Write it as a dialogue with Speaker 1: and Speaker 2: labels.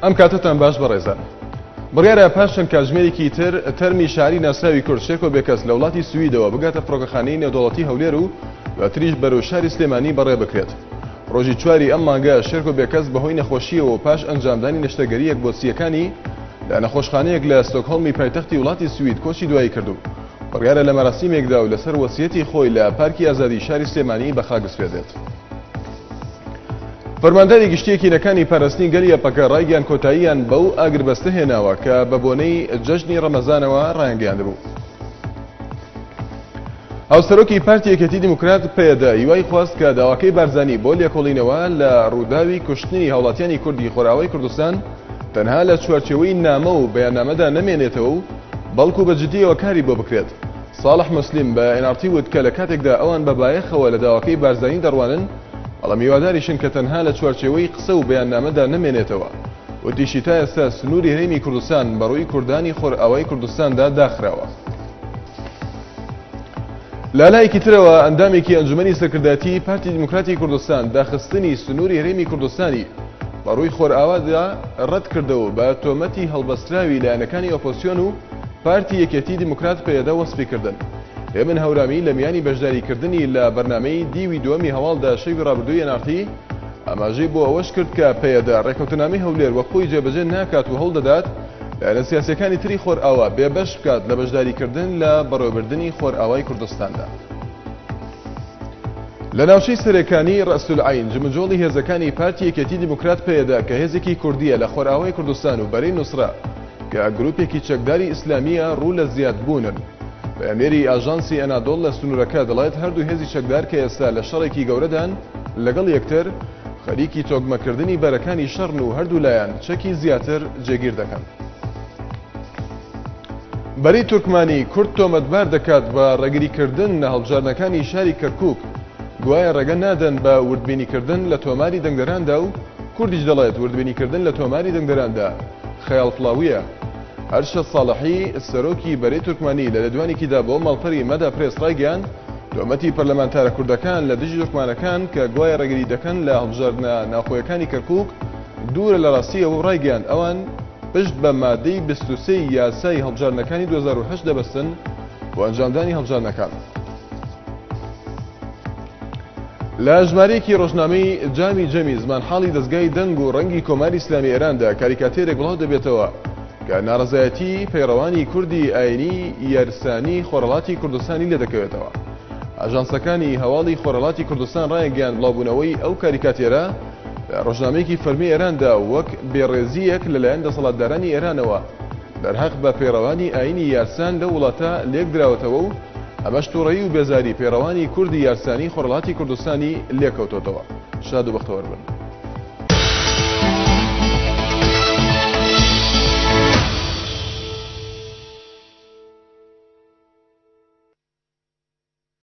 Speaker 1: ئەم کاتەتان باش بەڕێزان. بڕیارە پاش چەند کاتژمێرێکی تر تەرمی شاعری ناسراوی کورد شێرکۆ بێکەس لە وڵاتی سویدەوە بگاتە فڕۆکەخانەی نێودەوڵەتی هەولێر و دواتریش بەرەو شاری سلێمانی بەڕێ بکرێت. ڕۆژی چواری ئەم مانگە شێرکۆ بێکەس بەهۆی نەخۆشییەوە و پاش ئەنجامدانی نەشتەرگەرییەک بۆ سییەکانی لە نەخۆشخانەیەک لە ستۆکهۆڵمی پایتەختی وڵاتی سوید کۆچی دوایی کرد و بڕیارە لە مەراسیمێکدا و لەسەر وەسیەتی خۆی لە پارکی ئازادی شاری سلێمانی بەخاک بسپێردرێت. فەرمانداری گشتی یەکینەکانی پاراستنی گەلی یەپەگە ڕایگەیاند کۆتاییان بەو ئاگربەستە هێناوە کە بە بۆنەی جەژنی ڕەمەزانەوە ڕایانگەیاندبوو. هاوسەرۆکی پارتی یەکێتی دیموکرات پەیەدە هیوای خواست کە داواکەی بارزانی بۆ لێکۆڵینەوە لە ڕووداوی کوشتنی هاوڵاتیانی کوردی خۆرئاوای کوردستان تەنها لە چوارچێوەی نامە و بەیاننامەدا نەمێنێتەوە و بەڵکو بە جدیەوە کاری بۆ بکرێت. ساڵح موسلیم بە NRT وت کە لە کاتێکدا ئەوان بە بایەخەوە لە داواکەی بارزانی دەڕوانن، بەڵام هیواداریشن کە تەنها لە چوارچێوەی قسە و بەیاننامەدا نەمێنێتەوە. وتیشی تا ئێستا سنووری هەرێمی کوردستان بەڕووی کوردانی خۆرئاوای کوردستاندا داخراوە. لە لایەکی ترەوە ئەندامێکی ئەنجومەنی سەرکردایەتی پارتی دیموکراتی کوردستان داخستنی سنووری هەرێمی کوردستانی بەڕووی خۆرئاوادا ڕەتکردەوە بە تۆمەتی هەڵبەستراوی لایەنەکانی ئۆپۆزسیۆن و پارتی یەکێتی دیموکرات پەیەدە وەسفی کردن. هێمن هەورامی لە میانی بەشداریکردنی لە بەرنامەی دیوی دووەمی هەواڵدا شەوی ڕابردووی NRT ئاماژەی بۆ ئەوەش کرد کە پەیەدە ڕێککەوتنامەی هەولێر وەک خۆی جێبەجێ ناکات و هەوڵدەدات لایەنە سیاسیەکانی تری خۆرئاوا بێبەش بکات لە بەشداریکردن لە بەڕێوەبردنی خۆرئاوای کوردستاندا. لە ناوچەی سەرێکانی ڕەئسولعەین جموجۆڵی هێزەکانی پارتی یەکێتی دیموکرات پەیەدە کە هێزێکی کوردییە لە خۆرئاوای کوردستان و بەرەی نوسرە کە گروپێکی چەکداری ئیسلامییە ڕوو لە زیادبوونن. پەیامنێری ئاژانسی ئەنادۆڵ لە سنوورەکە دەڵێت هەردوو هێزی چەکدار کە ئێستا لە شەڕێکی گەورەدان لەگەڵ یەکتر، خەریکی تۆکمەکردنی بەرەکانی شەڕن و هەردوولایان چەکی زیاتر جێگیر دەکەن. بەرەی تورکمانی کورد تۆمەتبار دەکات بە ڕێگریکردن لە هەڵبژاردنەکانی شاری کەرکوک، گوایە ڕێگە نادەن بە وردبینیکردن لە تۆماری دەنگدەراندا و کوردیش دەڵێت وردبینیکردن لە تۆماری دەنگدەراندا خەیاڵپڵاوییە. ئەرشەد ساڵحی، سەرۆکی بەرەی تورکمانی لە لێدوانێکیدا بۆ ماڵپەری مەدا پرێس ڕایگەیاند، تۆمەتی پەرلەمانتارە کوردەکان لە دژی تورکمانەکان کە گوایە ڕێگری دەکەن لە هەڵبژاردنە ناوخۆیەکانی کەرکوک دوورە لە ڕاستییەوە و ڕایگەیاند ئەوان پشت بە مادەی 23 ی یاسای هەڵبژاردنەکانی 2008 دەبەستن بۆ ئەنجامدانی هەڵبژاردنەکان. لە ژمارەیەکی ڕۆژنامەی جامی جەمی زمانحاڵی دەزگای دەنگ و ڕەنگی کۆماری ئیسلامی ئێراندا کاریکاتێرێک بڵاو دەبێتەوە کە ناڕەزایەتی پەیڕەوانی کوردی ئاینی یارسانی خۆرهەڵاتی کوردستانی لێدەکەوێتەوە. ئاژانسەکانی هەواڵی خۆرهەڵاتی کوردستان ڕایانگەیاند بڵاوبوونەوەی ئەو کاریکاتێرە لە ڕۆژنامەیەکی فەرمی ئێراندا وەک بێڕێزییەک لەلایەن دەسەڵاتدارانی ئێرانەوە دەرهەق بە پەیڕەوانی ئایینی یارسان لەو وڵاتە لێکدراوەتەوە و ئەمەش توڕەیی و بێزاری پەیڕەوانی کوردی یارسانی خۆرهەڵاتی کوردستانی لێکەوتۆتەوە. شاد و بەختەوەر بن.